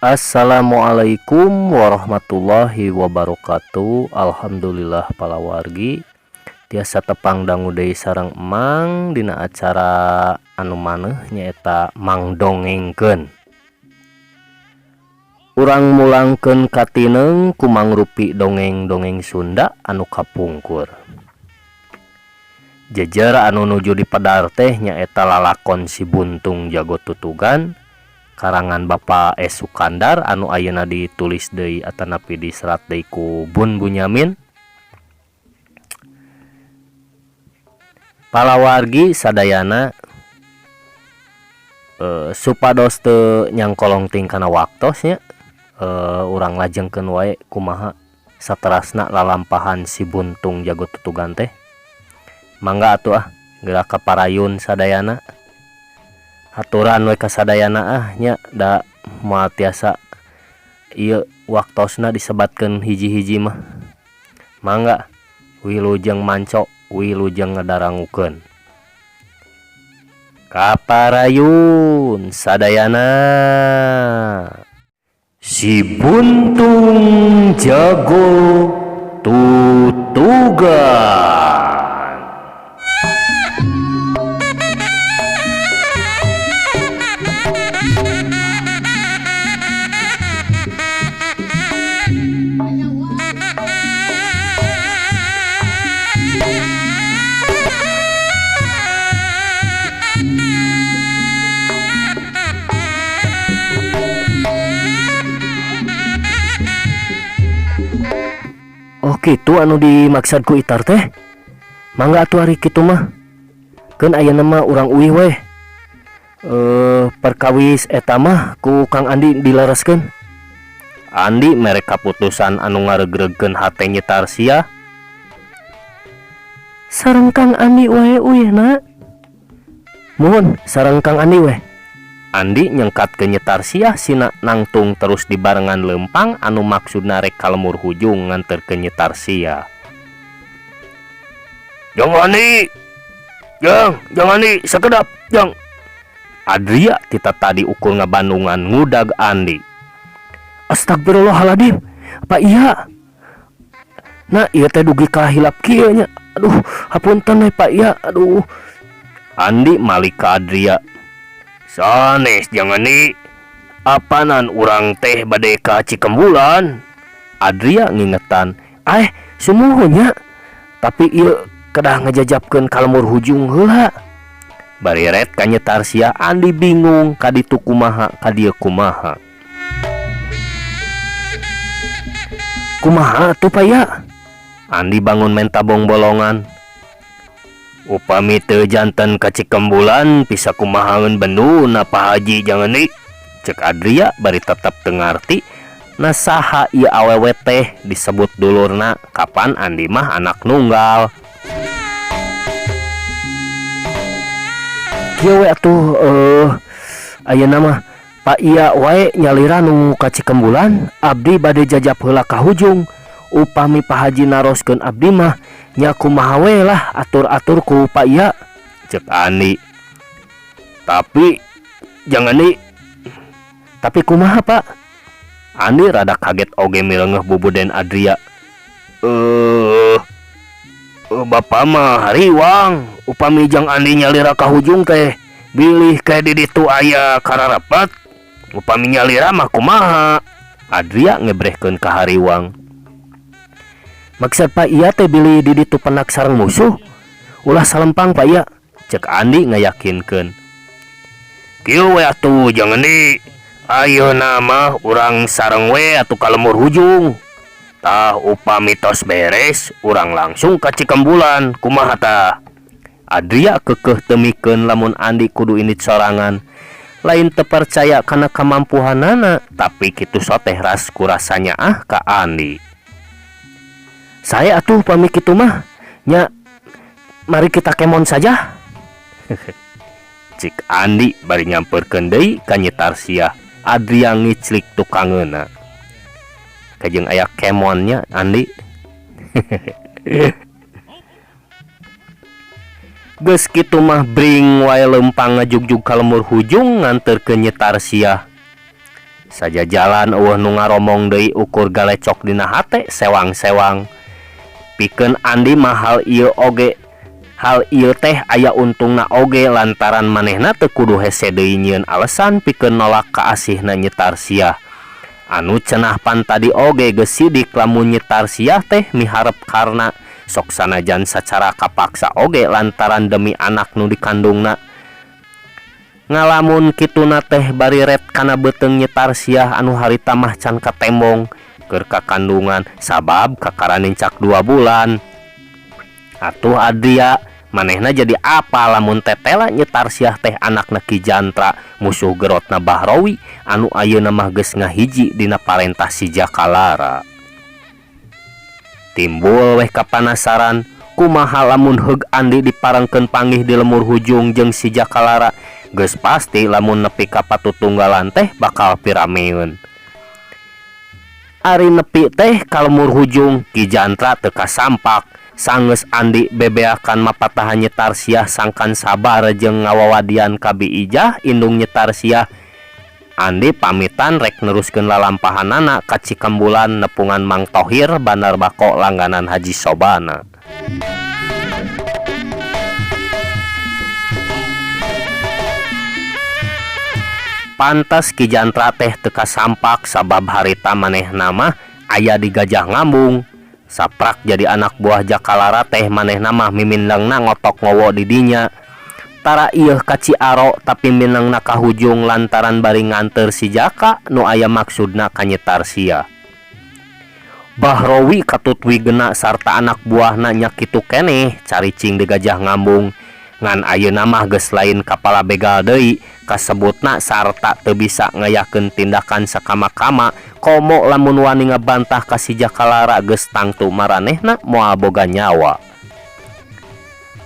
Assalamualaikum warahmatullahi wabarakatuh. Alhamdulillah palawargi tiasa tepang dangu deui sareng Emang dina acara anu maneh nyaeta Mang Dongengkeun. Urang mulangkeun katineng ku mangrupi dongeng-dongeng Sunda anu kapungkur. Jejer anu nuju dipedar teh nyaeta lalakon Si Buntung Jago Tutugan karangan Bapak S Sukandar anu ayeuna ditulis deui atanapi diserat deui ku Bun Bunyamin. Palawargi sadayana supados teu nyangkolong ting kana waktos nya, urang lajengkeun wae kumaha saterasna lalampahan Si Buntung Jago Tutugan teh. Mangga atuh ah geura ka parayun sadayana. Haturan we ka sadayana ah nya da moal tiasa ieu waktosna disebatkeun hiji-hiji mah. Mangga wilujeng manco, wilujeng ngadarangukeun. Kaparayun sadayana. Si Buntung Jago Tutugan. Oh kitu anu dimaksud ku Itar teh. Mangga atuh ari kitu mah. Keun ayeuna mah urang uih weh. Perkawis eta mah ku Kang Andi dilereskeun. Andi mere kaputusan anu ngareugreugkeun hate Nyi Tarsiah. Sareng Kang Andi wae uyahna. Muhun sareng Kang Andi weh. Andi nyengkat ke Nyi Tarsiah sina nangtung terus dibarengan lempang anu maksudna rek ka lemur hujung nganterkeun Nyi Tarsiah. Jang Andi, jang, jang Andi, sakedap, jang. Adria tita tadi ukur ngabandungan ngudag Andi. Astagfirullahaladzim, Pak iya. Nah, ieu teh dugi ka hilap kieu nya. Aduh, hapunten we Pak iya, aduh. Andi malik ka Adria. Sanes jang Andi, apanan urang teh bade ka Cikembulan. Adria ngingetan, sumuhun nya. Tapi ieu kedah ngejajapkeun ka lemur hujung heula. Bari ret ka Nyi Tarsiah, Andi bingung ka ditu kumaha ka dieu kumaha. Kumaha atuh Pak ya? Andi bangun menta bongbolongan. Upami teu janten ka Cikembulan bisa kumahaeun benduna Pak Haji jangan di. Cek Adria bari tetep teu ngarti na saha ieu awewe teh disebut dulurna kapan Andi mah anak nunggal. Kieu we atuh ayeuna mah Pak iya wae nyalira nu ka Cikembulan, abdi bade jajap heula ka hujung. Upami Pak Haji naroskeun abdi mah nya kumaha we lah atur-atur ku Pak iya. Cek Andi. Tapi jangan di. Tapi kumaha Pak? Andi rada kaget oge mileungeuh bubuden Adria. Bapak mah hariwang upami jang Andi nyalira ka hujung teh bilih ke di ditu aya kararapet. Upami nyalira mah kumaha? Adria ngebrehkeun ka hariwang. Maksud Pak iya teh bilih di ditu penak sareng musuh. Ulah salempang Pak iya. Cek Andi ngayakinkeun. Kieu we atuh jang Andi. Ayeuna mah urang sareng we atuh ka lemur hujung. Tah upami tos beres urang langsung ka Cikembulan. Kumaha tah? Adria kekeh temikeun lamun Andi kudu indit sorangan. Lain terpercaya kana kamampuhanana, tapi kitu soteh ras kurasanya ah ka Andi. Saya atuh pamit kitu mah nya, mari kita kemon saja. Cik Andi bari nyamperkeun deui ka Nyi Tarsiah. Adria ngiclik tukangeuna. Kajeng aya kemonnya Andi. Geus kitu mah bring wae lempang ngajugjug ka lemur hujung nganterkeun Nyi Tarsiah. Sajajalan eueuh nu ngaromong deui ukur galecok dina hate sewang-sewang. Pikeun Andi mah hal ieu oge hal ieu teh aya untungna oge lantaran manehna teu kudu hese deui nyieun alesan pikeun nolak kaasihna Nyi Tarsiah. Anu cenah pan tadi oge geus sidik lamun Nyi Tarsiah teh miharep karna sok sanajan sacara kapaksa oge lantaran demi anak nu dikandungna. Ngalamun kituna teh bari ret kana beuteung Nyi Tarsiah anu harita mah can katembong keur kakandungan sabab kakara nincak dua bulan. Atuh Adria manehna jadi apa lamun tetela Nyi Tarsiah teh anakna Ki Jantra musuh gerotna Bahrowi anu ayeuna mah geus ngahiji dina parentah si Jakalara. Timbul weh kapanasaran kumaha lamun heug Andi diparengkeun panggih di lemur hujung jeung si Jakalara geus pasti lamun nepi ka patutunggalan teh bakal pirameun. Ari nepi teh ka lemur hujung Ki Jantra teu kasampak sanggeus Andi bebeakan mapatahan Nyi Tarsiah sangkan sabar jeung ngawawadian ka Bi Ijah indung Nyi Tarsiah. Andi pamitan rek neruskeun lalampahanana ka Cikembulan nepungan Mang Tohir bandar bako langganan Haji Sobana. Pantes Ki Jantra teh teu kasampak sabab harita manehna mah aya di Gajah Ngambung. Saprak jadi anak buah Jakalara teh manehna mah mimindengna ngotok ngowo di dinya. Tara ieuh ka Ciaro tapi minengna ka hujung lantaran bari nganteur si Jaka nu aya maksudna ka Nyi Tarsiah. Bahrowi katut wigena sarta anak buahna nya kitu keneh caricing di Gajah Ngambung. Ngan ayeuna mah geus lain kapala begal deui kasebutna sarta teu bisa ngayakeun tindakan sakama-kama komo lamun wani ngabantah ka si Jakalara geus tangtu maranehna moal boga nyawa.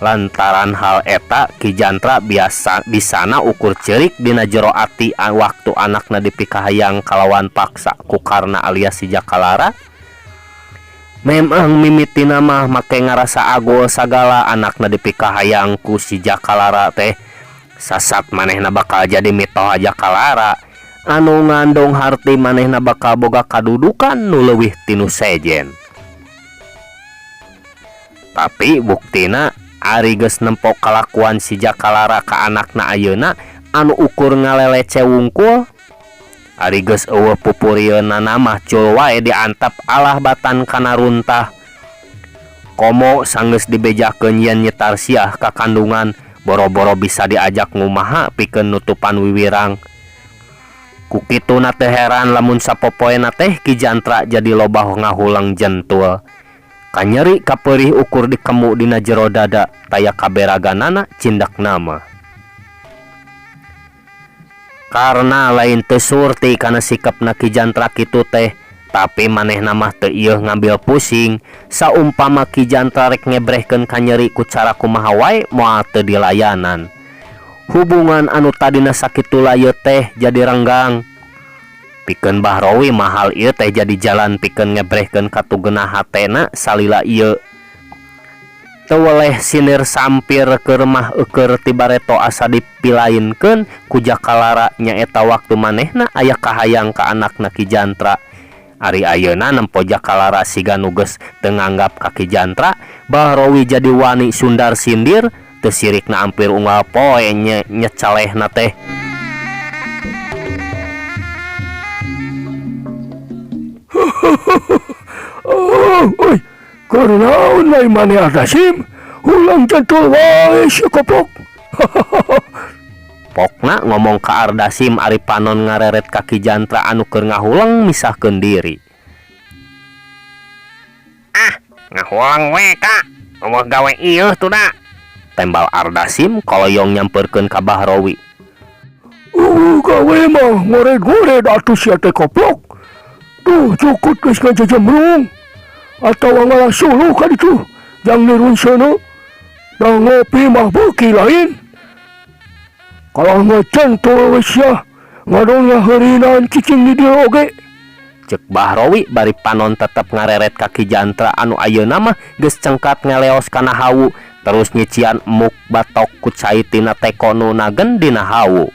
Lantaran hal eta Ki Jantra biasa bisana ukur ceurik dina jero ati waktu anakna dipikahayang kalawan paksa ku Karna alias si Jakalara. Memang mimitina mah make ngarasa agul sagala anakna dipikahayang ku si Jakalara teh. Sasat manehna bakal jadi mitoha Jakalara anu ngandung harti manehna bakal boga kadudukan nu leuwih ti nu sejen. Tapi buktina ari geus nempo kalakuan si Jakalara ka anakna ayeuna anu ukur ngalelece wungkul. Ari geus eueuh pupurieunana mah cul wae diantep alah batan kana runtah. Komo sanggeus dibejakeun yen Nyi Tarsiah ka kandungan boro-boro bisa diajak ngumaha pikeun nutupan wiwirang. Ku kituna teu heran lamun sapopoena teh Ki Jantra jadi loba ngahuleng jentul. Kanyeri kapeurih ukur dikemu dina jero dada taya kaberaganana cindakna mah. Karna lain teu surti kana sikepna Ki Jantra kitu teh, tapi manehna mah teu ieuh ngambil pusing. Saumpama Ki Jantra rek ngebrehkeun kanyeri ku cara kumaha wae moal teu dilayanan. Hubungan anu tadina sakitu layeut teh jadi renggang. Pikeun Bahrowi mah hal ieu teh jadi jalan pikeun ngebrehkeun katugena hatena salila ieu. Teu weleh sinir sampir keur mah eukeur ti bareto asa dipilainkeun ku Jakalara nyaeta waktu manehna aya kahayang ka anakna Ki Jantra. Ari ayeuna nempo Jakalara siga nu geus teu nganggap ka Ki Jantra, Bahrowi jadi wani sundar sindir teu sirikna ampir unggal poe nyecalehna teh. Oh, oi, keur naon lain maneh Ardasim? Ulang jentul wae si koplok. Pokna ngomong ka Ardasim ari panon ngareret ka Ki Jantra anu keur ngahuleng misahkeun diri. Ah, ngahuleng we ka. Eueuh gawe ieuh tuh da. Tembal Ardasim koloyong nyampeurkeun ka Bahrowi. Eueuh gawe mah ngored-ngored atuh sia teh koplok. Duh cukut geus ngajajemrung. Atawa ngalah suluh ka ditu jang nirun seuneu. Da ngopi mah beuki lain. Kalah ngacentul we sia ngadon ngaheurinan cicing di dieu oge. Ceuk Bahrowi bari panon tetep ngareret ka Ki Jantra anu ayeuna mah geus cengkat ngeleos kana hawu terus nyician emuk batok ku cai tina teko nu nagen dina hawu.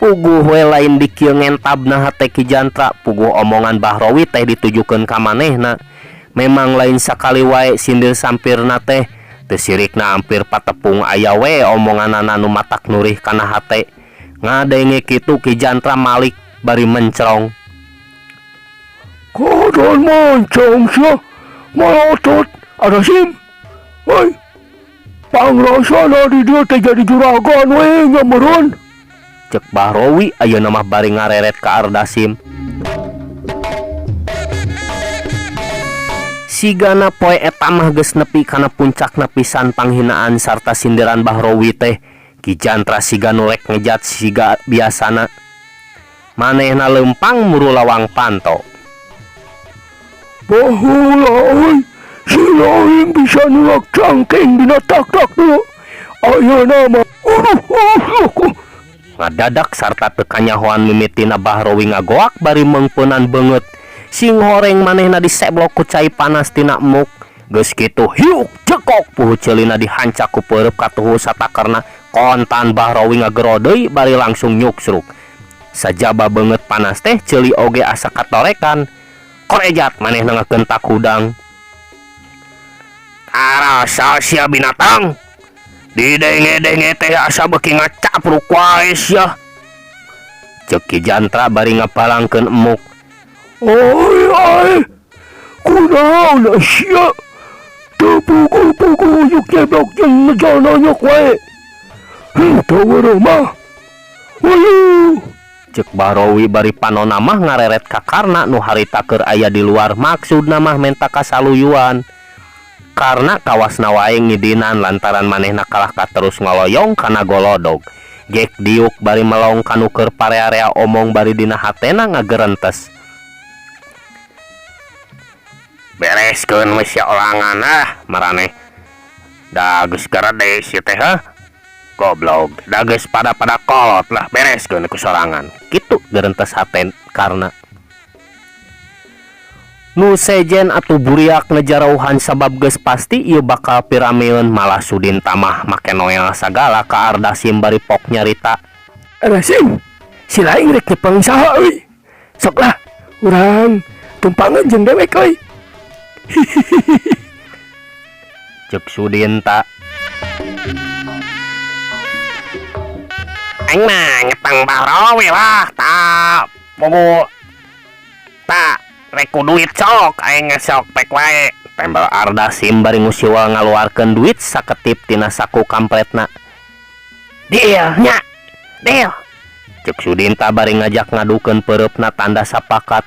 Puguh we lain di kieu ngentabna hate Ki Jantra, puguh omongan Bahrowi teh ditujukeun ka manehna. Memang lain sakali wae sindir sampirna teh, teu sirikna ampir patepung aya we omonganana nu matak nurih kana hate. Ngadenge kitu Ki Jantra malik bari mencrong. Kadon mancong sia, malotot ada sim. Oi, pangrasana di dieu teh jadi juragan we nya meureun. Cek Bahrowi ayeuna mah bari ngareret ka Ardasim. Sigana poe eta mah geus nepi kana puncakna pisan panghinaan sarta sindiran Bahrowi teh. Ki Jantra siga nu rek ngejat siga biasana. Manehna leumpang muru lawang panto. Baheula euy, si laing bisa nulak cangking dina taktak dulu. Ayeuna mah aduh aduh. Ngadadak sarta teu kanyahoan mimitina Bahrowi ngagoak bari meungpeunan beungeut. Sing horeng manehna diseblok ku cai panas tina emuk. Geus kitu hiuk jekok puhu ceulina dihancak ku peureub katuhu satakerna. Kontan Bahrowi ngagero deui bari langsung nyuksruk. Sajaba beungeut panas teh ceuli oge asa katorekan. Korejat manehna ngakentak hudang. Karasa sia binatang. Didenge-denge teh asa beuki ngacapruk wae sia. Ceuk Ki Jantra bari ngabalangkeun emuk. Oi ai, kunaon sia? Teu puguh-puguh yuk nyeblok jeung ngejana nyok wae. Henteu weureuh mah. Uyuh. Ceuk Bahrowi bari panona mah ngareret ka Karna nu harita keur aya di luar maksudna mah menta kasaluyuan. Karna kawasna wae ngidinan lantaran manehna kalah ka terus ngoloyong kana golodog. Gek diuk bari melong kanu keur parea-rea omong bari dina hatena ngagerentes. Bereskeun we sia olangan ah maraneh. Da geus garede sia teh heuh. Goblok, da geus pada-pada kolot lah bereskeun ku sorangan. Kitu gerentes haten Karna. Nu sejen atuh buriak ngejarauhan sabab geus pasti ieu bakal pirameun malah Sudin tamah make noel sagala ka Ardasim bari pok nyarita. Ardasim, si laing rek nyepeng saha euy. Sok lah, urang tumpangan jeung dewek euy. Ceuk Sudinta. Aing mah nyepeng Bahrowi lah, tak pugu tak reku duit sok aing sok pek wae. Tembel Ardasim bari ngusiwal ngaluarkeun duit saketip tina saku kampretna. Deal nya, deal. Ceuk Sudinta bari ngajak ngadukeun peureupna tanda sapakat.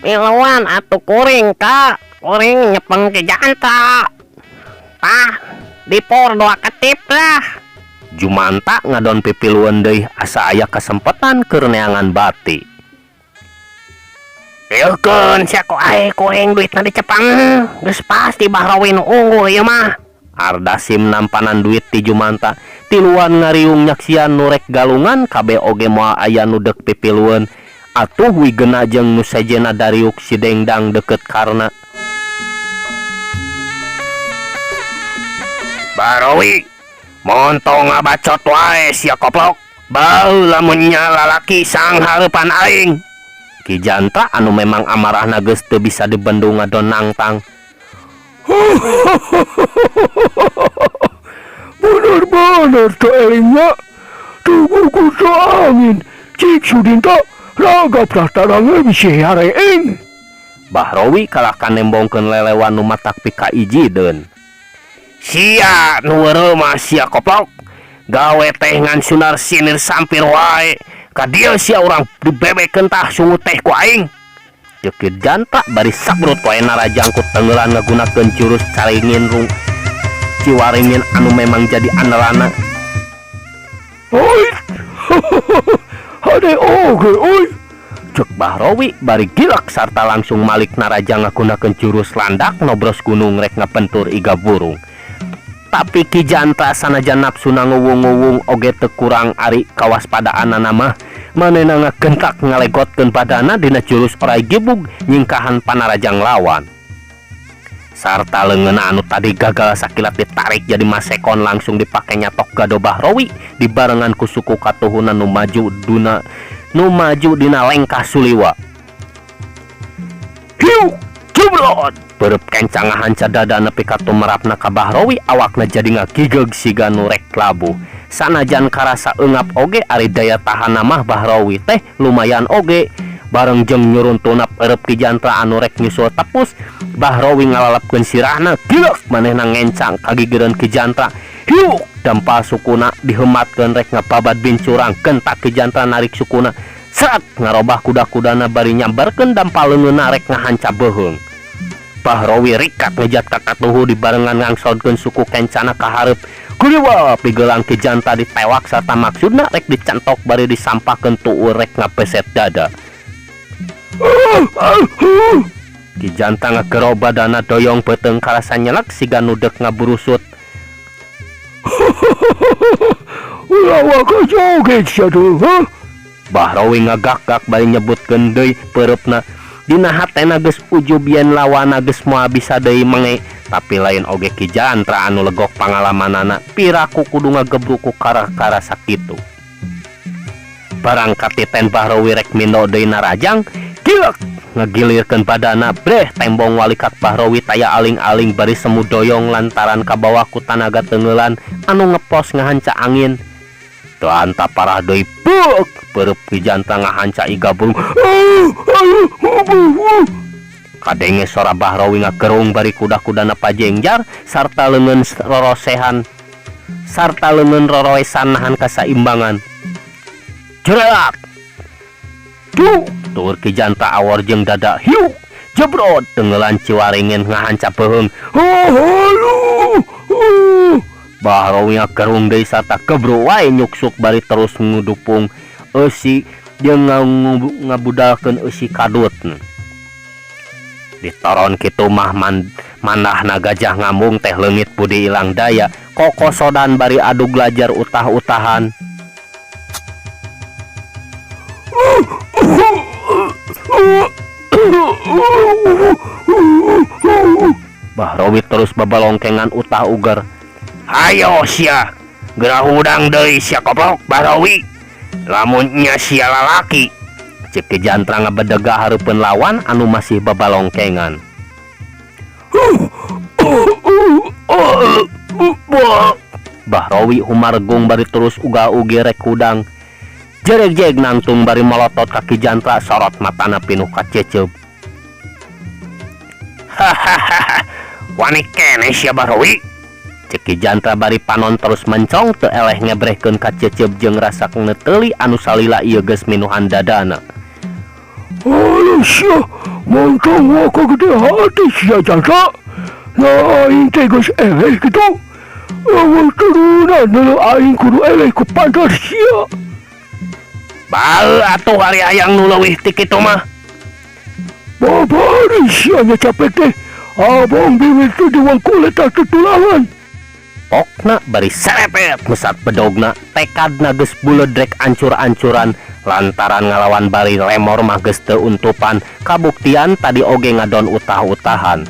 Miluan atuh kuring ka, kuring nyepeng Ki Jantra. Tah, dipor 2 ketip lah. Jumanta ngadon pipilueun deui asa aya kasempetan keur neangan bati. Pilkeun sia ku aing kuring duitna dicepeng. Geus pasti Bahrowi nu unggul ieu mah. Ardasim nampanan duit ti Jumanta. Tiluan ngariung nyaksian nu rek galungan kabeh oge moal aya nu deuk pipilueun. Atuh wigena jeung nu sejena dariuk si dengdang deukeut Karna. Bahrowi montong ngabacot wae sia koplok. Bau lamun nya lalaki sang hareupan aing. Ki Jantra anu memang amarahna geus teu bisa dibendung ngadon nangtang. Bener-bener teu elingnya. Tunggu ku angin. Cik Sudinta ragap tarange bisi hareeng. Bahrowi kalahkan nembongkeun lelewan nu matak pika ijideun. Sia nu weureuh mah sia koplok. Gawe teh ngan sunar sinir sampir wae. Ka dieu sia urang dibebekeun tah sungut teh ku aing. Ceuk Ki Jantra bari sabrut wae narajang ku tenggelan ngagunakeun jurus caringin rung ciwaringin anu memang jadi andelana. Oi. Hade oge oi. Ceuk Bahrowi bari gilak sarta langsung malik narajang ngagunakeun jurus landak nobros gunung rek ngapentur iga burung. Tapi Ki Jantra sanajan nafsuna nguwung-nguwung oge teu kurang ari kawaspadaanana mah. Manehna ngagentak ngalegotkeun badana dina jurus orai gibug nyingkahan panarajang lawan. Sarta leungeunna anu tadi gagal sakilat ditarik jadi masekon langsung dipake nyatok gado Bahrowi dibarengan ku suku katuhuna nu maju duna nu maju dina lengkah suliwa. Hiuk! Jubrot! Peureub kencang ngahanca dada nepi ka tumerapna ka Bahrowi awakna jadi ngagigeg siga nu rek labuh. Sanajan karasa eungap oge ari daya tahanna mah Bahrowi teh lumayan oge. Bareng jeung nyuruntunna peureub Ki Jantra anu rek nyusul tepus, Bahrowi ngalalepkeun sirahna gilek manehna ngencang kagigireun Ki Jantra. Hiuk! Dampal sukuna dihematkeun rek ngababad bincurang gentak Ki Jantra narik sukuna. Sret! Ngarobah kuda-kudana bari nyambarkeun dampal leungeunna rek ngahanca beuheung. Bahrowi rikat ngejat ka katuhu dibarengan ngangsodkeun suku kencana ka hareup. Kuliwa pigelang Ki Janta ditewak sarta maksudna rek dicentok bari disampahkeun tuur rek ngabeset dada. Ki Janta ngagero badana doyong beuteung karasa nyelek siga nu deuk ngaburusut. Ulah waka joget sia tuh, hah? Bahrowi ngagak-gak bari nyebutkeun deui peureupna. Dina hatena geus ujub yen lawanna geus moal bisa deui menge, tapi lain oge Ki Jantra anu legok pangalamanana piraku kudu ngagebruk ku kara-kara sakitu. Barang katiten Bahrowi rek mindo deui narajang, gilek ngagilirkeun badana breh tembong walikat Bahrowi taya aling-aling bari semu doyong lantaran kabawa ku tanaga teungeulan anu ngepos ngahanca angin. Teu anta parah deui beuk peureub Ki Jantra ngahanca iga burung. Kadenge sora Bahrowi ngagerung bari kuda-kudana pajengjar sarta leungeun rorosehan sarta leungeun roroesan nahan kasaimbangan. Jerat. Duh, tuur Ki Jantra awor jeung dada hiuk. Jebrot teungeulan ciwaringin ngahanca beuheung. Bahrowi ngagerung deui sarta gebru wae nyuksuk bari terus ngudupung eusi jeung ngabudalkeun eusi kadut. Ditoron kitu mah mandahna gajah ngambung teh leungit budi ilang daya, kokosodan bari adug lajar utah-utahan. Bahrowi terus babalongkengan utah uger. Hayo sia, geura hudang deui sia koplok Bahrowi. Lamun nya sia lalaki. Cek Ki Jantra ngabedega hareupeun lawan anu masih babalongkengan. Bahrowi humargung bari terus ugal-ugi rek hudang. Jereg-jeg nangtung bari molotot ka Ki Jantra sorot matana pinuh kaceceup. Hahaha, wani keneh sia Bahrowi. Cek Ki Jantra bari panon terus mencong teu eleh ngebrehkeun kaceceup jeung rasa neuteuli anu salila ieu geus minuhan dadana. Aduh sia, montong waka gede hati sia Jantra. Nah aing teh geus eleh kitu. Eueuh turunan neuleuh aing kudu eleh ku pantar sia. Bae atuh ari hayang nu leuwih ti kitu mah. Babari sia nya capek teh. Abang bibir teh diwangkul eta tutulangan. Pokna bari serepet mesat bedogna, tekadna geus buleud rek ancur-ancuran lantaran ngalawan bari lemor mah geus teu untupan, kabuktian tadi oge ngadon utah-utahan.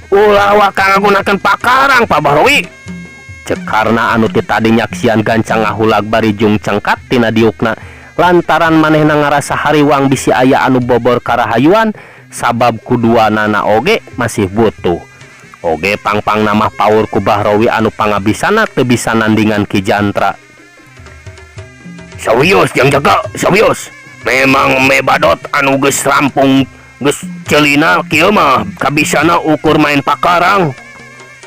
Ulah waka ngagunakeun pakarang Pak Bahrowi. Cek Karna anu ti tadi nyaksian gancang ngahulag bari jung cengkat tina diukna lantaran manehna ngarasa hariwang bisi aya anu bobor karahayuan sabab kuduanana oge masih butuh. Oge pangpang namah paur ku Bahrowi anu pangabisana teu bisa nandingan Ki Jantra. Serius yang jaga, serius. Memang mebadot anu geus rampung geus celina kieu mah kabisana ukur main pakarang.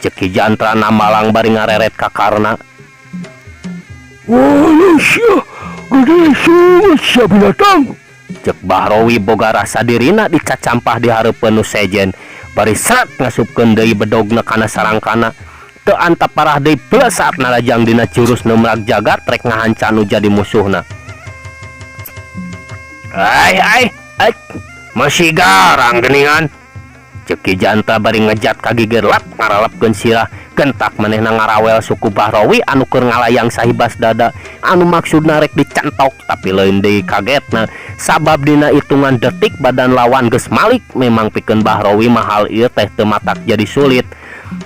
Cek Ki Jantra namalang bari ngareret ka Karna. Walah sia, gede sungut sia binatang. Cek Bahrowi boga rasa dirina dicacampah di hareupeun nu sejen. Bari seret ngasupkeun deui bedogna kana sarangkana. Teu antap parah deui blesat narajang dina jurus neumrag jagat rek ngahanca nu jadi musuhna. Ai ai ai, masih garang geuningan. Cek Ki Jantra bari ngejat ka gigir lap ngaralepkeun sirah gentak manehna ngarawel suku Bahrawi anu keur ngalayang sahibas dada anu maksudna rek dicentok tapi lain deui kagetna sabab dina hitungan detik badan lawan geus malik memang pikeun Bahrawi mah hal ieu teh teu matak jadi sulit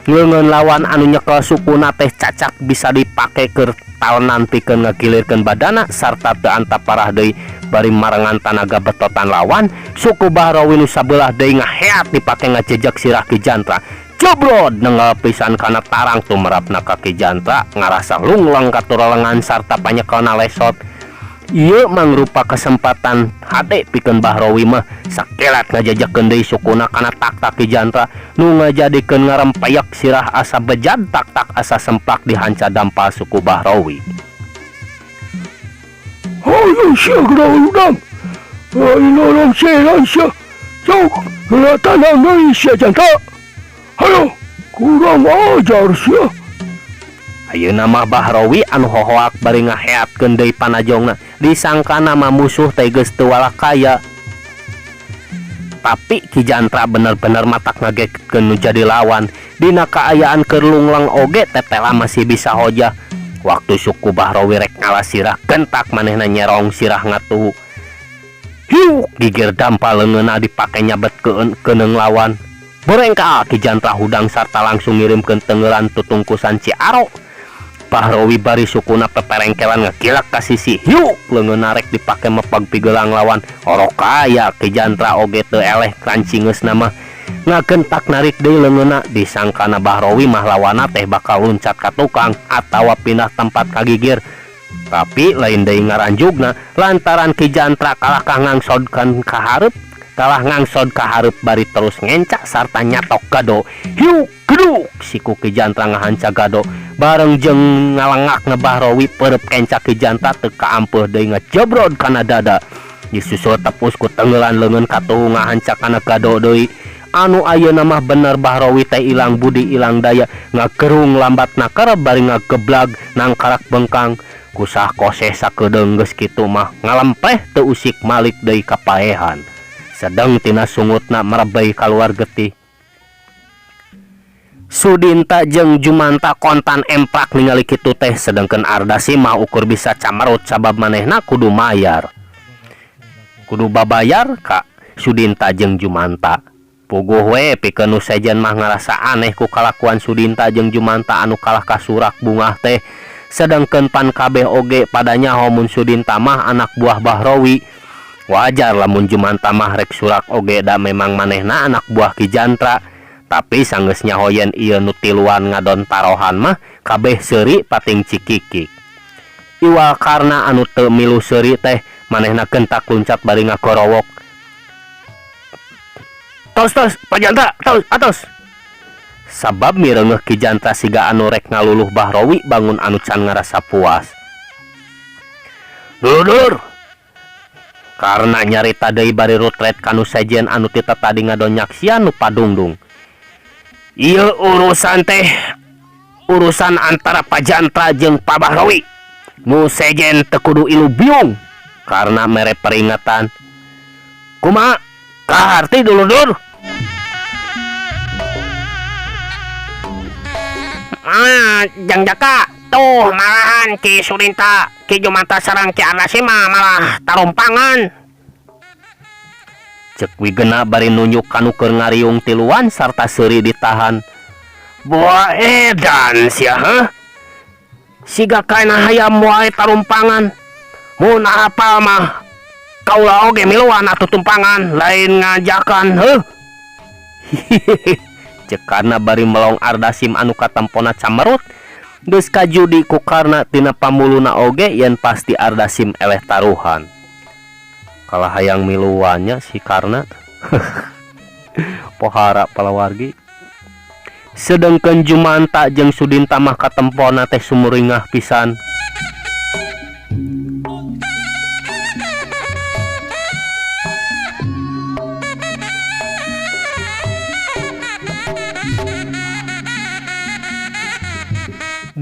leungeun lawan anu nyekel sukuna teh cacak bisa dipake keur talenan pikeun ngagilirkeun badana sarta teu antap parah deui bari marengan tanaga betotan lawan suku Bahrawi nu sabelah deui ngaheat dipake ngajejek sirah Ki Jantra jebrod nenggal pisan kana tarang tumerapna ka Ki Jantra ngarasa lungleng katurelengan sarta panyekelna lesot ieu mangrupa kesempatan hade pikeun Bahrawi mah sakilat ngajejekeun deui sukuna kana tak-tak Ki Jantra nu ngajadikeun ngarempeyak sirah asa bejad tak-tak asa semplak dihanca dampal suku Bahrawi. Hayu sia geura udang. Aing nolong seran sia. Sok heula tanang deui sia Jantra. Hayo kurang ajar sia. Ayeuna mah Bahrawi anu hohoak bari ngaheatkeun deui panajongna disangkana mah musuh teh geus teu walakaya. Tapi Ki Jantra bener-bener matak ngagetkeun nu jadi lawan. Dina kaayaan keur lungleng oge tetela masih bisa hojah. Waktu suku Bahrawi rek ngalas sirah gentak manehna nyerong sirah ngatuhu. Hiuk gigir dampal leungeunna dipake nyabet keuneung lawan. Borengka Ki Jantra hudang sarta langsung ngirimkeun tengeulan tutungkusan Ciaro. Bahrawi bari sukuna peperengkelan ngegilak ka sisi. Hiuk leungeunna rek dipake mepeg pigelang lawan. Orokaya Ki Jantra oge teu eleh rancingeusna mah. Ngagentak narik deui leungeunna disangkana Bahrawi mah lawanna teh bakal luncat ka tukang atawa pindah tempat ka gigir. Tapi lain deui ngaranjugna lantaran Ki Jantra kalah ka ngangsodkeun ka hareup, kalah ngangsod ka hareup bari terus ngencak sarta nyatok gado. Hiuk geduk siku Ki Jantra ngahanca gado bareng jeung ngalengakna Bahrawi peureub kencak Ki Jantra teu kaampeuh deui ngajebrod kana dada. Disusul tepus ku tenggelan leungeun katuhu ngahanca kana gado deui. Anu ayeuna mah bener Bahrawi teh ilang budi ilang daya ngagerung lambat nakerep bari ngageblag nangkarak bengkang kusah koseh sakedeung geus kitu mah ngalempeh teu usik malik deui kapaehan sedeng tina sungutna merebei kaluar getih. Sudinta jeung Jumanta kontan emprak ningali kitu teh sedengkeun Ardasi mah ukur bisa camerut sabab manehna kudu mayar kudu babayar ka Sudinta jeung Jumanta. Puguh we pikeun nu sejen mah ngarasa aneh ku kalakuan Sudinta jeung Jumanta anu kalah kasurak bungah teh sedengkeun pan kabeh oge pada nyaho mun Sudinta mah anak buah Bahrawi. Wajar lamun Jumanta mah rek surak oge da memang manehna anak buah Ki Jantra. Tapi sanggeus nyaho yen ieu nu tiluan ngadon tarohan mah kabeh seuri pating cikikik. Iwal karna anu teu milu seuri teh manehna gentak luncat bari ngagorowok. Tos tos Pak Jantra tos atos. Sabab mireungeuh Ki Jantra siga anu rek ngaluluh Bahrawi bangun anu can ngarasa puas. Dulur-dulur. Karena nyarita deui bari rutret kanu sejen anu ti tadi ngadon nyaksian nu padungdung. Ieu urusan teh urusan antara Pak Jantra jeung Pak Bahrawi. Nu sejen teu kudu ilu biung karena mere peringatan. Kumaha? Kaharti dulur-dulur. Ah, Jang Jaka, tuh malahan Ki Sudinta, Ki Jumanta sareng Ki Ardasi mah malah tarumpangan. Cek Wigena bari nunjuk kanu keur ngariung tiluan sarta seuri ditahan. Boa edan sia heuh. Siga kaena hayam wae tarumpangan. Mun apal mah kaula oge miluan atuh tumpangan lain ngajakan heuh. Cek Karna bari melong Ardasim anu katempona camerut. Geus kajudi ku Karna tina pamuluna oge yen pasti Ardasim eleh taruhan. Kalah hayang miluannya si Karna. Pohara palawargi. Sedengkeun Jumanta jeung Sudinta mah katempona teh sumuringah pisan.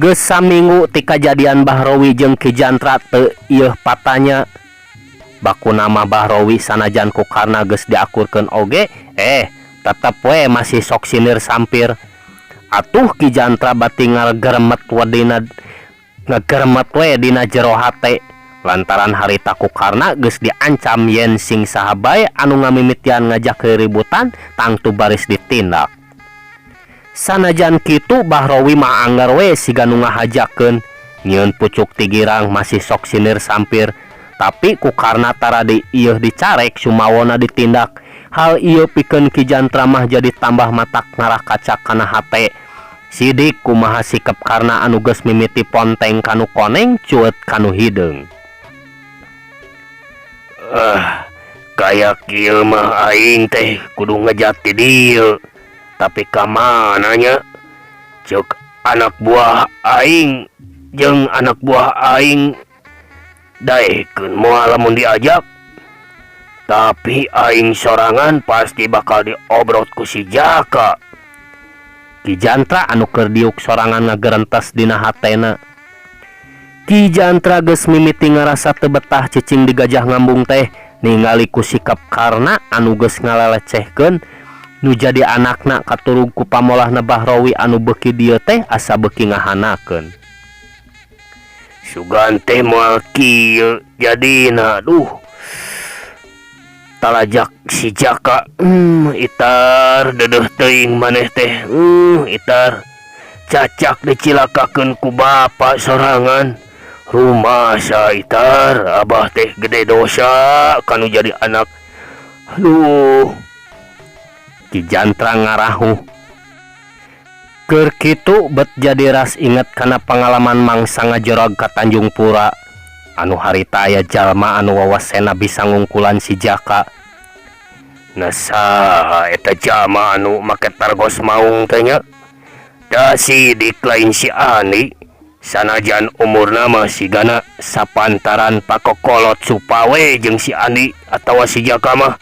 Geus saminggu ti kajadian Bahrawi jeung Ki Jantra teu ieuh patanya. Baku nama Bahrawi sanajan ku Karna geus diakurkeun oge, Tetep we masih sok sinir sampir. Atuh Ki Jantra bati ngageremet wedina ngageremet we dina jero hate lantaran harita ku Karna geus diancam yen sing saha bae anu ngamimitian ngajak riributan tangtu baris ditindak. Sanajan kitu Bahrowi mah angger we siga nu ngahajakeun nyieun pucuk ti girang masih sok sinir sampir tapi ku Karna tara di ieuh dicarek sumawona ditindak. Hal ieu pikeun Ki Jantra mah jadi tambah matak ngarakacak kana hate. Sidik kumaha sikep Karna anu geus mimiti ponteng kanu koneng cueut kanu hideung. Ah, kaya kieu mah aing teh kudu ngejat ti dieu. Tapi ka mana nya? Ceuk anak buah aing jeung anak buah aing daekeun moal lamun diajak. Tapi aing sorangan pasti bakal diobrot ku si Jaka. Ki Jantra anu keur diuk sorangan ngagerentes dina hatena. Ki Jantra geus mimiti ngarasa teu betah cicing di Gajah Ngambung teh ningali ku sikap Karna anu geus ngalelecehkeun nu jadi anakna katurug ku pamolahna Bahrowi anu beuki dieu teh asa beuki ngahanakeun. Sugan teh moal kieu jadina duh. Talajak si Jaka, itar dedeuh teuing maneh teh, itar cacak dicilakakeun ku bapa sorangan. Rumasa itar abah teh gede dosa kanu jadi anak. Aduh. Ki Jantra ngarahuh. Keur kitu bet jadi ras inget kana pangalaman mangsa ngajorog ka Tanjung Pura. Anu harita aya jalma anu wawasena bisa ngungkulan si Jaka. Nah saha eta jalma anu make targos maung teh nya? Da sidik lain si Ani. Sanajan umurna mah sigana sapantaran pakokolot supawe jeung si Andi atawa si Jaka mah.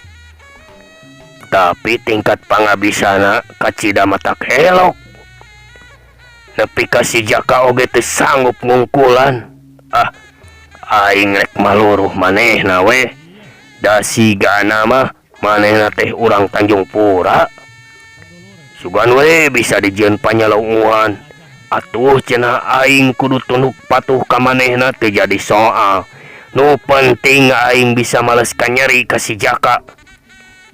Tapi tingkat pangabisana kacida matak elok. Nepi ka si Jaka oge teu sanggup ngungkulan. Ah, aing rek maluruh manehna we. Da sigana mah manehna teh urang Tanjung Pura. Sugan we bisa dijieun panyalunguhan. Atuh cenah aing kudu tunduk patuh ka manehna teu jadi soal. Nu penting aing bisa males kanyeri ka si Jaka.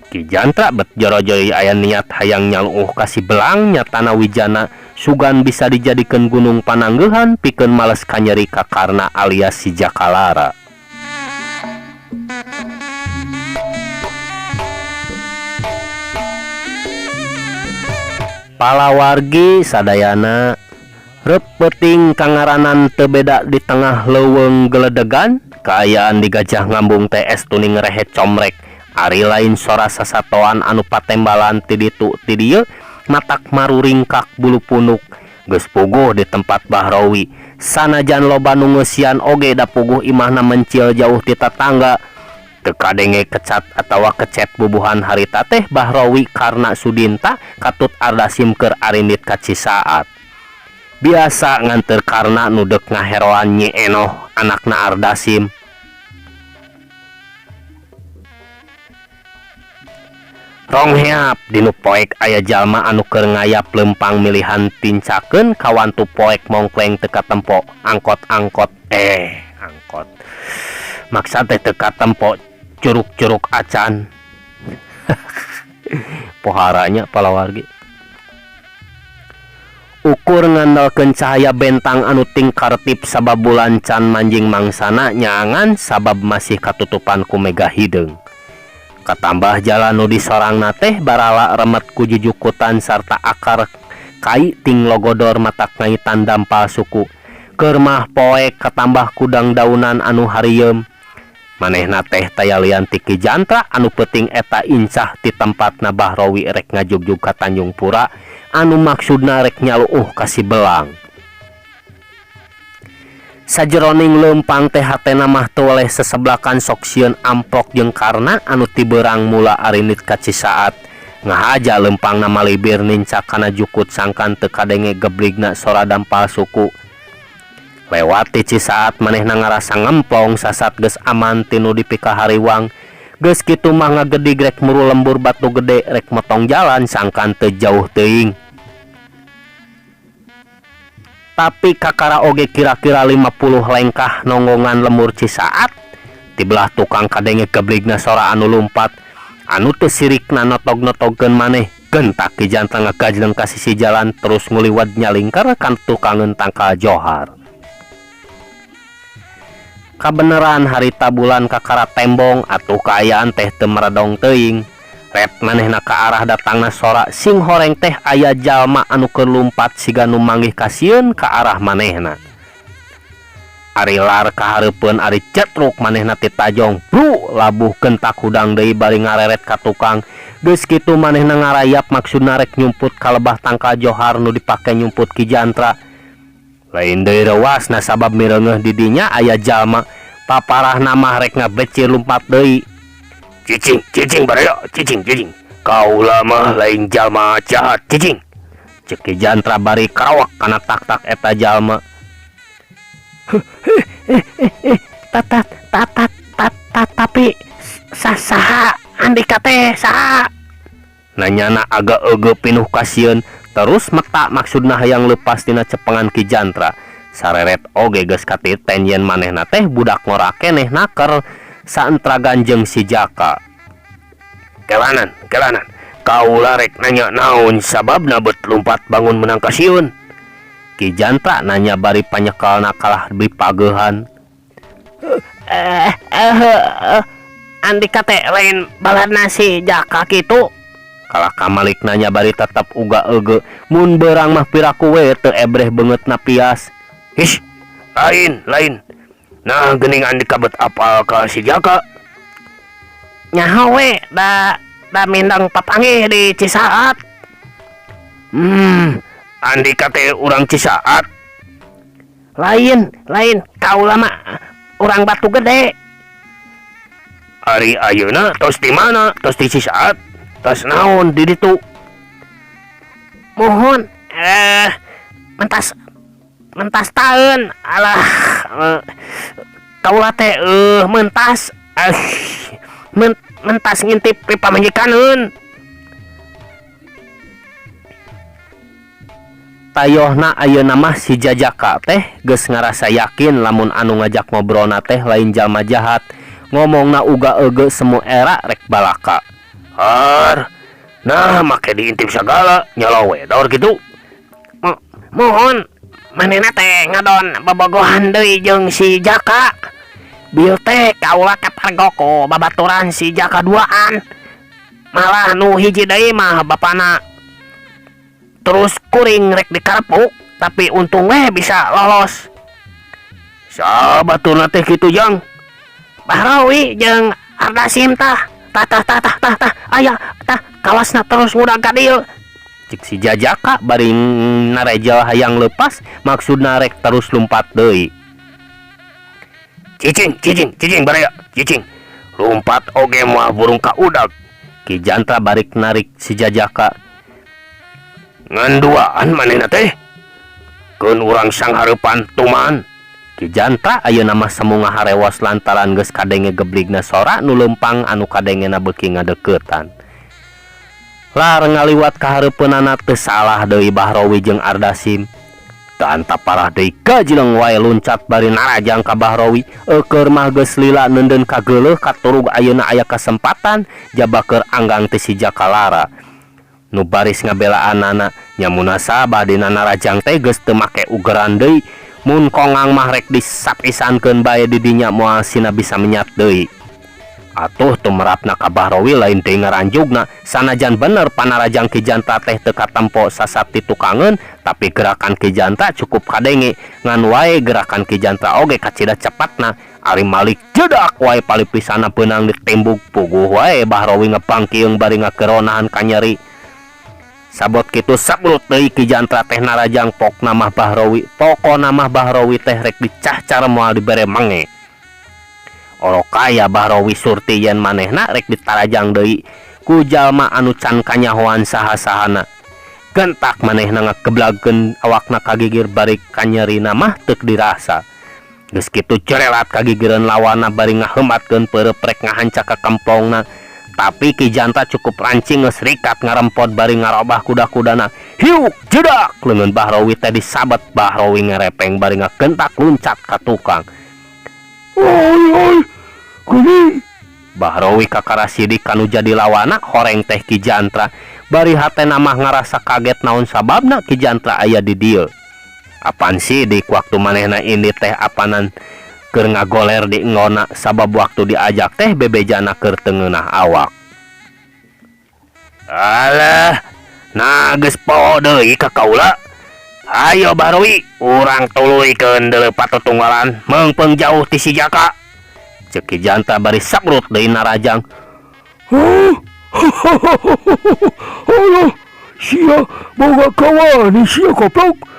Ki Jantra bet jorojoi aya niat hayang nyaluuh ka si Belang nyatana wijana sugan bisa dijadikeun gunung pananggeuhan pikeun males kanyeri ka Karna alias si Jakalara. Palawargi sadayana reup peuting kangaranan teu beda di tengah leuweung geledegan kaayaan di Gajah Ngambung teh estuning rehe comrek ari lain sora sasatoan anu patembalan ti ditu ti dieu matak maruringkak bulu punuk geus puguh di tempat Bahrowi sanajan loba nu ngeusian oge da puguh imahna mencil jauh ti tatangga teu kadenge kecat atawa kecet bubuhan harita teh Bahrowi karna Sudinta katut Ardasim keur arindit ka Cisaat biasa nganteur karna nu deuk ngaheroan Nyi Enoh anakna Ardasim. Rongheap dinu poek aya jalma anu keur ngayap leumpang milihan tincakeun kawantu poek mongkleng teu katempo angkot-angkot angkot maksa teh teu katempo curug-curug acan. Poharanya palawargi ukur ngandalkeun cahaya bentang anu tingkartip sabab bulan can manjing mangsana nyaangan sabab masih katutupan ku mega hideung. Katambah jalan nu disorangna teh barala remet ku jujukutan sarta akar kai ting logodor matak ngaitan dampal suku. Keur mah poek katambah kudang daunan anu harieum. Manehna teh tayalian ti Ki Jantra anu peuting eta incah ti tempatna Bahrowi rek ngajugjug ka Tanjung Pura anu maksudna rek nyaluuh ka si Belang. Sajeroning leumpang teh hatena mah teu weleh seseblakan sok sieun amplok jeung Karna anu tibeurang mula arindit ka Cisaat. Ngahaja leumpangna malibir nincak kana jukut sangkan teu kadenge gebligna sora dampal suku. Lewat ti Cisaat manehna ngarasa ngemplong sasat geus aman tinu dipikahariwang. Geus kitu mah ngagedig rek muru lembur batu gede rek motong jalan sangkan teu jauh teuing. Tapi kakara oge kira-kira 50 lengkah nonggongan lembur Cisaat ti belah tukang kadenge gebligna sora anu lumpat anu teu sirikna notog-notogkeun maneh. Gentak Ki Jantra ngagajleng ka sisi jalan terus nguliwat nyalingkar kan tukangeun tangkal johar. Kabeneran harita bulan kakara tembong atuh kaayaan teh teu meredong teuing. Ret manehna ka arah datangna sora sing horeng teh aya jalma anu keur lumpat siga nu manggih kasieun ka arah manehna. Ari lar kahareupeun ari cetruk manehna ti tajong bru labuh gentak hudang deui bari ngareret ka tukang. Geus kitu manehna ngarayap maksudna rek nyumput ka lebah tangkal johar nu dipake nyumput Ki Jantra. Lain deui reuasna sabab mireungeuh di dinya aya jalma paparahna mah rek ngabecir lumpat deui. Cicing cicing baraya cicing cicing kaula mah lain jalma jahat cicing ceuk Ki Jantra bari karawak kana tak-tak eta jalma. Tapi saha andika teh saha nanyana agak eugeut pinuh kasieun terus meta maksudna hayang leupas tina cepengan Ki Jantra. Sareret oge geus katiten yen manehna teh budak ngora keneh naker saentragan jeung si Jaka. Kelanan kelanan kaula rek nanya naon sababna bet lumpat bangun menang kasieun. Ki Jantra nanya bari panyekelna kalah dipageuhan. Andika teh lain baladna si Jaka kitu. Kalah kamalik nanya bari tetep uga euge mun beurang mah piraku we teu ebreh beungeutna pias. Hish, lain lain. Nah geuning andika bet apal ka si Jaka. Nyaho we da mindeng papanggih di Cisaat. Andika teh urang Cisaat. Lain, lain kaula mah urang Batu Gede. Ari ayeuna tos di mana? Tos di Cisaat. Tos naon di ditu? Mohon mentas taeun alah kaula teh mentas mentas ngintip pamajikaneun. Tayohna ayeuna mah si Jajaka teh geus ngarasa yakin lamun anu ngajak ngobrolna teh lain jalma jahat. Ngomongna uga eugeut semu era rek balaka. Har, nah make diintip sagala nyalawe daur kitu. Mohon manehna teh ngadon bobogohan deui jeung si Jaka. Bieu teh kaula katargok ku babaturan si Jaka duaan. Malah nu hiji deui mah bapana terus kuring rek dikarepuk tapi untung we bisa lolos. Sabaturna teh kitu jang. Bahrawi jeung Ardasim tah tah tah tah tah tah tah aya tah kawasna terus ngudag ka dieu. Cik si Jajaka bari narejel hayang leupas maksudna rek terus lumpat deui. Cicing cicing cicing baraya cicing lumpat oge moal burung ka udag. Ki Jantra bari narik si Jajaka. Ngan duaan manehna teh keun urang sanghareupan tuman. Ki Jantra ayeuna mah semu ngaharewas lantaran geus kadenge gebligna sora nu leumpang anu kadengena beuki ngadeuketan. Lar ngaliwat kahareupeunana teu salah deui Bahrawi jeung Ardasim. Teu antap parah deui gajleng wae luncat bari narajang ka Bahrawi. Eukeur mah geus lila neundeun kageuleuh katurug ayeuna aya kasempatan jabakeun anggang ti si Jaka Lara. Nu baris ngabelaanana nya munasabah dina narajang teh geus teu make ugeran deui. Mun kongang mah rek disapisankeun bae di dinya moal sina bisa menyat deui. Atuh tumerapna ka Bahrawi lain deui ngaranjugna sanajan bener panarajang Ki Jantra teh teu katempo sasat ti tukangeun tapi gerakan Ki Jantra cukup kadenge ngan wae gerakan Ki Jantra oge kacida cepatna. Ari Malik jedak wae palipisana beunang ditimbug puguh wae Bahrawi ngebangkiung bari ngageronahan kanyeri. Sabot kitu sabrut deui Ki Jantra teh narajang pokna mah Bahrawi pokona mah Bahrawi teh rek dicahcar moal dibere menge. Orokaya Bahrawi surti yen manehna rek ditarajang deui ku jalma anu can kanyahoan saha-sahana. Gentak manehna ngageblagkeun awakna kagigir bari kanyerina mah teu dirasa. Geus kitu cerelat kagigireun lawanna bari ngaheumatkeun peureup rek ngahancak ka kemplongna. Tapi Ki Jantra cukup rancing geus rikat ngarempod bari ngarobah kuda-kudana. Hiuk jedak leungeun Bahrawi teh disabet. Bahrawi ngerepeng bari ngagentak luncat ka tukang. Oi oi geuning. Bahrawi kakara sidik kanu jadi lawana horeng teh Ki Jantra. Bari hatena mah ngarasa kaget naon sababna Ki Jantra aya di dieu. Apan sidik waktu manehna ini teh apanan keur ngagoler di enggona sabab waktu diajak teh bebejana keur teu ngeunah awak. Alah, nah geus poho deui ka kaula. Ayo Bahrawi, urang tuluykeun deuleu patutunggalan meungpeung jauh ti si Jaka. Ceuk Ki Jantra bari sabrut deui narajang. Hah? Alah, sia boga kawani sia koplok.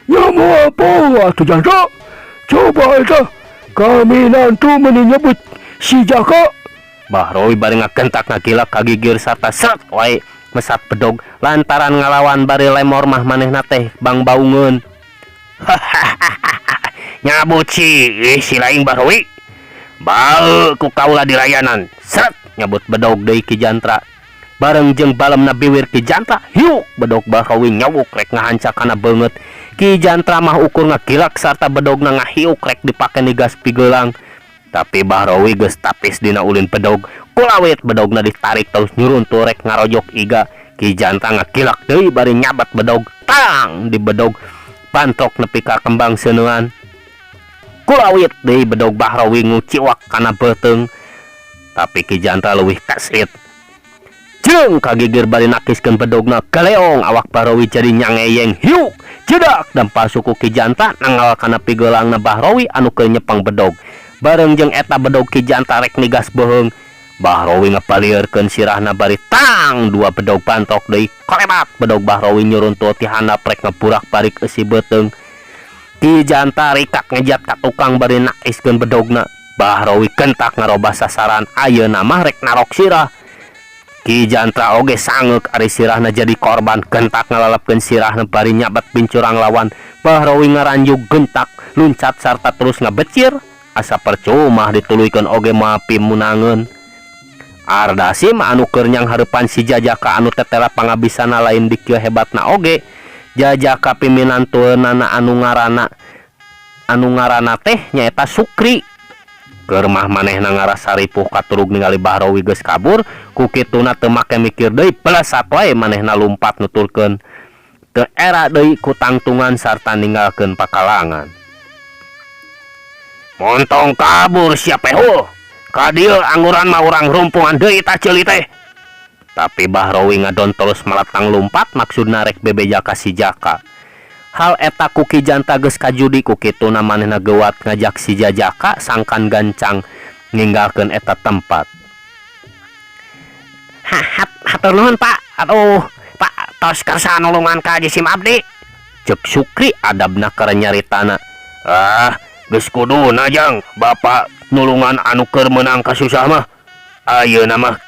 Ya moal poho atuh Jantra. Coba eta kami nantu meuni nyebut si Jaka. Bahrawi bari ngagentak ngagilak kagigir sarta seret wae mesat bedog lantaran ngalawan bari lemor mah manehna teh bangbaungeun. Nyabut si si laing Bahrawi. Bau ku kaula dirayanan. Seret nyabut bedog deui Ki Jantra. Bareng jeung balemna biwir Ki Jantra, hiuk bedog Bahrawi nyawuk rek ngahancak kana beungeut. Ki Jantra mah ukur ngagilak sarta bedogna ngahiuk rek dipake nigas pigelang. Tapi Bahrawi geus tapis dina ulin bedog. Kulawit bedogna ditarik terus nyuruntul rek ngarojok iga. Ki Jantra ngagilak deui bari nyabat bedog. Tang di bedog bantrok nepi ka kembang seuneuan. Kulawit deui bedog Bahrawi nguciwak kana beuteung. Tapi Ki Jantra leuwih kesit. Jeung kagigir bari nakiskeun bedogna galeong awak Bahrawi jadi nyangeyeng hiuk jedak dampal suku Ki Jantra nanggal kana pigeulangna Bahrawi anu keur nyepeng bedog. Bareng jeung eta bedog Ki Jantra rek nigas beuheung. Bahrawi ngapalieurkeun sirahna bari tang dua bedog bantok deui kolebat bedog Bahrawi nyuruntul ti handap rek ngeburak-balik eusi beuteung. Ki Jantra rikat ngejat ka tukang bari nakiskeun bedogna. Bahrawi gentak ngarobah sasaran ayeuna mah rek narok sirah. Ki Jantra oge sangeuk ari sirahna jadi korban gentak ngalalepkeun sirahna bari nyabat pincurang lawan. Bahrawi ngaranjug gentak luncat sarta terus ngabecir asa percuma dituluykeun oge moal pimunangeun. Ardasim anu keur nyanghareupan si Jajaka anu tetela pangabisana lain dikieu hebatna oge. Jajaka piminantueunana anu ngaranna teh nyaeta Sukri. Keur mah manehna ngarasa ripuh katurug ningali Bahrawi geus kabur, ku kituna teu make mikir deui pelesat wae manehna lumpat nuturkeun. Teu era deui ku tangtungan sarta ninggalkeun pakalangan. Montong kabur sia pehul. Ka dieu angguran mah urang rumpungan deui tah ceuli teh. Tapi Bahrawi ngadon terus malatang lumpat maksudna rek bebeja ka si Jaka. Hal eta ku Ki Jantra geus kajudi ku kituna manehna geuwat ngajak si Jajaka sangkan gancang ninggalkeun eta tempat. Hatur nuhun Pak. Aduh, Pak tos kersa nulungan ka jisim abdi. Ceuk Sukri adabna keur nyaritana. Ah, geus kuduna jang, bapak nulungan anu keur meunang kasusah mah. Ayeuna mah.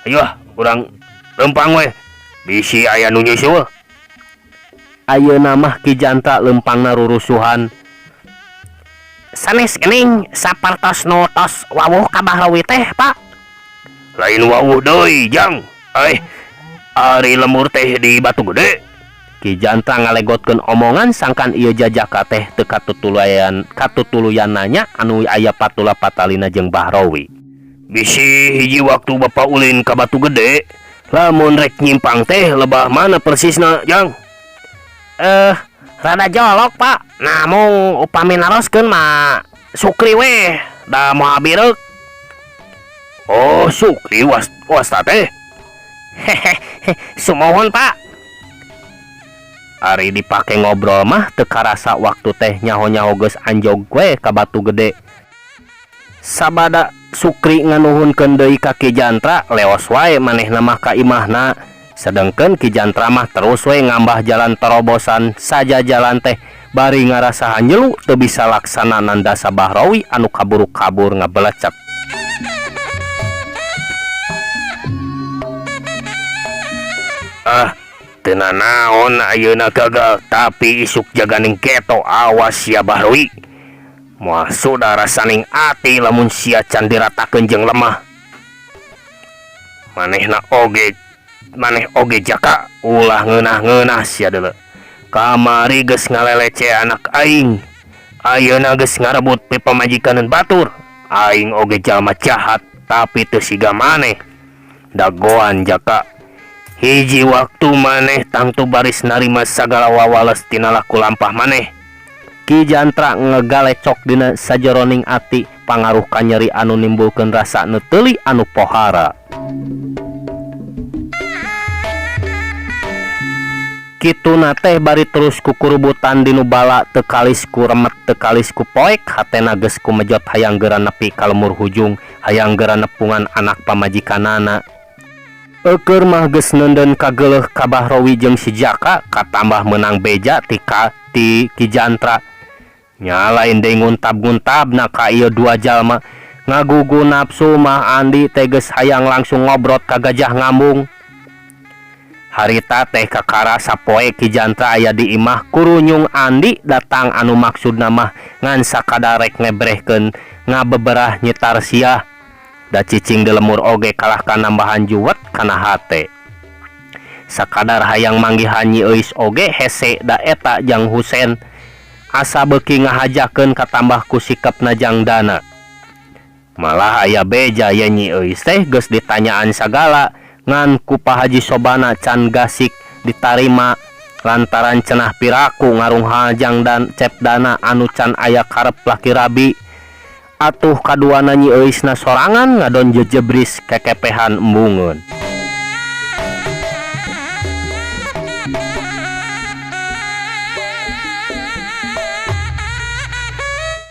Ayo ah, urang lempang we. Bisi aya nu nyusul. Ayeuna mah Ki Jantra lempangna rurusuhan. Sanes geuning sapertos nu tos wawuh ka Bahrawi teh, Pak. Lain wawuh deui, Jang. Ari lemur teh di Batu Gede. Ki Jantra ngalegotkeun omongan sangkan ieu Jajaka teh teu katutuluyan nanya anu aya patula patalina jeung Bahrawi. Bisi hiji waktu bapa ulin ka Batu Gede, lamun rek nyimpang teh lebah mana persisna, Jang? Rada jolok, Pak. Namung upami naroskeun mah Sukri weh, da moal bireuk. Oh, Sukri wasta teh. Hehehe, sumuhun, Pak. Ari dipake ngobrol mah teu karasa waktu teh nyaho-nyaho geus anjog we ka Batu Gede. Sabada Sukri nganuhunkeun deui ka Ki Jantra, leos wae manehna mah ka imahna. Sedengkeun Ki Jantra mah terus we ngambah jalan terobosan saja jalan teh bari ngarasa hanyelu teu bisa laksana nandasa Bahrawi anu kaburu-kabur ngabelecet. Ah, teu nanaon ayeuna gagal tapi isuk jaganing keto awas sia Bahrawi. Moal sudah rasaning ati lamun sia can diratakeun jeung lemah. Manehna oge, maneh oge Jaka, ulah ngeunah-ngeunah sia deuleu. Kamari geus ngalelece anak aing. Ayeuna geus ngarebut pipamajikaneun batur. Aing oge jalma jahat tapi teu siga maneh. Dagoan Jaka. Hiji waktu maneh tangtu baris narima sagala wawales tina laku lampah maneh. Ki Jantra ngegalecok dina sajeroning ati pangaruh kanyeri anu nimbulkeun rasa neuteli anu pohara. Kituna teh bari terus kukurubutan dinu bala teu kalis ku remet teu kalis ku poek hatena geus kumejot hayang geura nepi ka lemur hujung hayang geura nepungan anak pamajikanana. Eukeur mah geus neundeun kageuleuh ka Bahrowi jeung si Jaka katambah meunang beja ti ka ti Ki Jantra. Nya lain deui nguntab-nguntabna ka ieu dua jalma. Ngagugu nafsu mah Andi teh geus hayang langsung ngobrot ka Gajah Ngambung. Harita teh kakara sapoe Ki Jantra aya di imah kurunyung Andi datang anu maksudna mah ngan sakadar rek ngebrehkeun ngabeberah nyitar siah. Da cicing di lemur oge kalah ka nambahan juwet kana hate. Sakadar hayang manggihan Nyi Euis oge hese da eta jang Husen. Asa beuki ngahajakeun katambah ku sikepna jang dana. Malah aya beja ye Nyi Euis teh geus ditanyaan sagala ngan ku Pak Haji Sobana can gasik ditarima lantaran cenah piraku ngarunghal jang dan cep dana anu can aya karep laki rabi. Atuh kaduana Nyi Euisna sorangan ngadon jejebris kekepehan embungeun.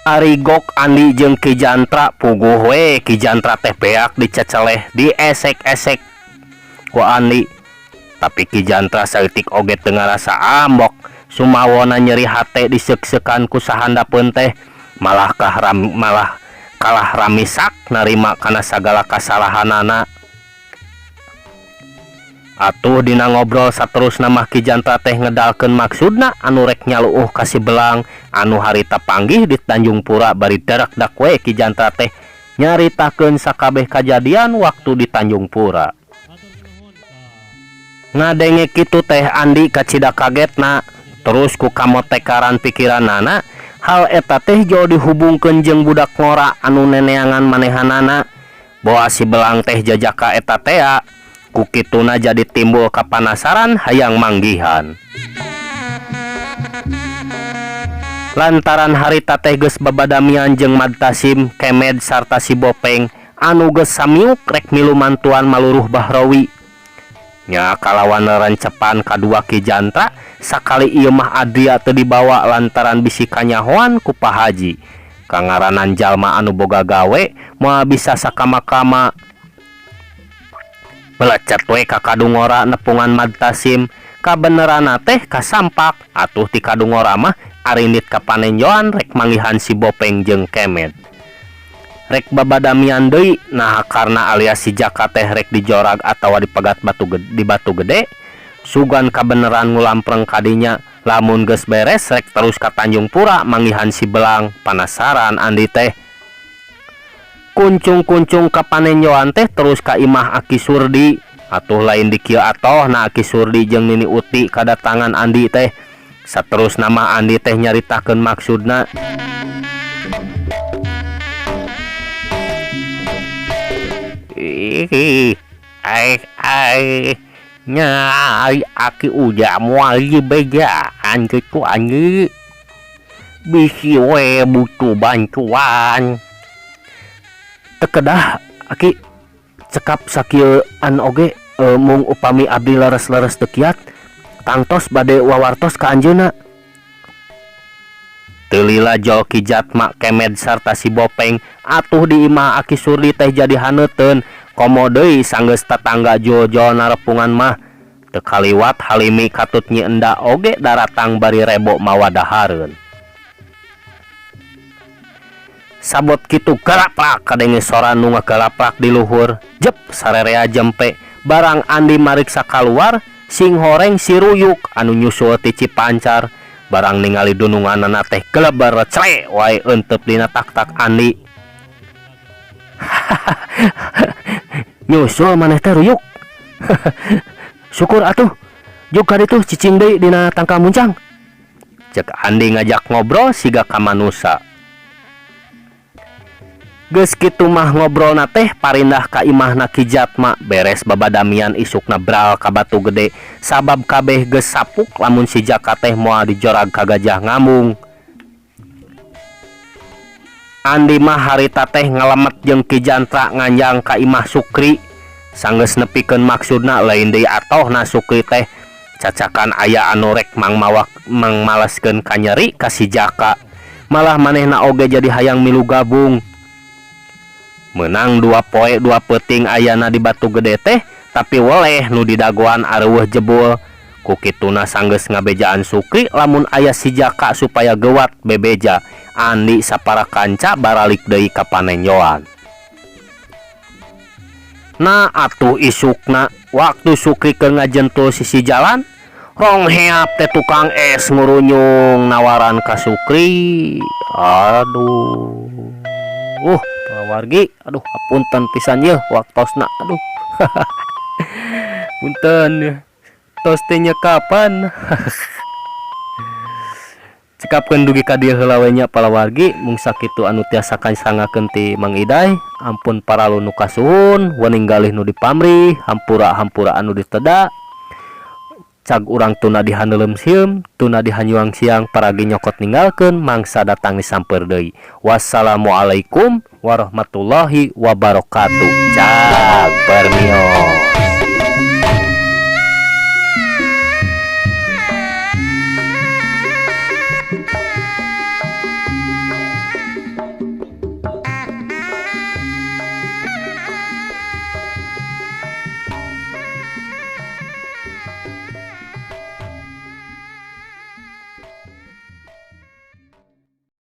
Ari gok Andi jeung Ki Jantra puguh we Ki Jantra teh beak diceceleh diesek-esek ku Andi. Tapi Ki Jantra saeutik oge teu ngarasa ambok sumawona nyeri hate diseuk-seukan ku sahandapeun teh malah kahram malah kalah ramisak narima kana sagala kasalahanana. Atuh dina ngobrol saterusna mah Ki Jantra teh ngedalkeun maksudna anu rek nyaluuh ka si Belang anu harita panggih di Tanjung Pura bari darakdak we Ki Jantra teh nyaritakeun sakabeh kajadian waktu di Tanjung Pura. Ngadenge kitu teh Andi kacida kagetna terus ku kamotekaran pikiranana hal eta teh jauh dihubungkeun jeung budak ngora anu neneangan manehanana boa si Belang teh jajaka eta tea. Ku kituna jadi timbul kapanasaran hayang manggihan. Lantaran harita teh geus babadamian jeung Madtasim, Kemed sarta si Bopeng anu geus samiuk rek milu mantuan maluruh Bahrowi. Nya kalawan rencepan kadua Ki Jantra sakali ieu mah Adria teu dibawa lantaran bisi kanyahoan ku Pak Haji. Kangaranan jalma anu boga gawe moal bisa sakama-kama. Melecet we ka kadungora nepungan Madtasim kabeneranna teh kasampak atuh ti kadungora mah arindit ka panenjoan rek manggihan si Bopeng jeung Kemed. Rek babadamian deui naha karna alias si Jaka teh rek dijorag atawa dipegat batu gede, di batu gede sugan kabeneran ngulampreng kadinya lamun geus beres rek terus ka Tanjung Pura manggihan si Belang panasaran Andi teh. Kuncung-kuncung ka panenjoan teh terus ka imah Aki Surdi atuh lain di kieu atoh na Aki Surdi jeung Nini Uti kadatangan Andi teh. Saterus nama Andi teh nyaritakeun maksudna. Ih, ai ai nya ai Aki Uja moal dibejaan kitu Andi. Bisi we butuh bantuan. Teu kedah Aki cekap sakieuan oge mung upami abdi leres-leres teu kiat tangtos bade wawartos ka anjeunna. Teu lila jol Ki Jatma Kemed sarta si Bopeng atuh di imah Aki Surdi teh jadi haneuteun komo deui sanggeus tatangga jol-jol narepungan mah. Teu kaliwat Halimi katut Nyi Enda oge daratang bari rebo mawa dahareun. Sabot kitu galaprak kadenge sora nu ngagalaprak di luhur. Jep sarerea jempe barang Andi mariksa kaluar sing horeng si Ruyuk anu nyusul ti Cipancar. Barang ningali dununganana teh geleber cre wae eenteup dina taktak Andi. Nyusul maneh teh ruyuk. Syukur atuh. Jug ka ditu cicing deui dina tangkal muncang. Cek Andi ngajak ngobrol siga ka manusa. Geus kitu mah ngobrolna teh parindah ka imahna Ki Jatma beres babadamian isukna bral ka Batu Gede sabab kabeh geus sapuk lamun si Jaka teh moal dijorag ka Gajah Ngambung. Andi mah harita teh ngalemet jeung Ki Jantra nganjang ka imah Sukri. Sanggeus nepikeun maksudna lain deui atohna Sukri teh cacakan aya anu rek mangmawak mangmaleskeun kanyeri ka si Jaka. Malah manehna oge jadi hayang milu gabung. Meunang dua poe dua peuting ayana di Batu Gede teh tapi weleh nu didagoan areuweuh jebul. Ku kituna sanggeus ngabejaan Sukri lamun aya si Jaka supaya gewat bebeja. Andi sapara kanca baralik deui ka panenjoan. Nah atuh isukna waktu Sukri keur ngajentul sisi jalan rong heap teh tukang es ngurunyung nawaran ka Sukri. Aduh. Wargi, aduh apunten pisan yeuh waktosna aduh. Punten yeuh. Tos teh nyekapan. Cekapkeun dugi ka dieu heula we nya palawargi mung sakitu anu tiasa kasangakeun ti Mang Iday. Ampun paralu nu kasuhun, wening galih nu dipamrih, hampura-hampura anu diteda. Cag urang tuna dihaneuleum sieum, tuna dihanyuang siang paragi nyokot ninggalkeun mangsa datang disamper deui. Wassalamualaikum warahmatullahi wabarakatuh. Cag permios.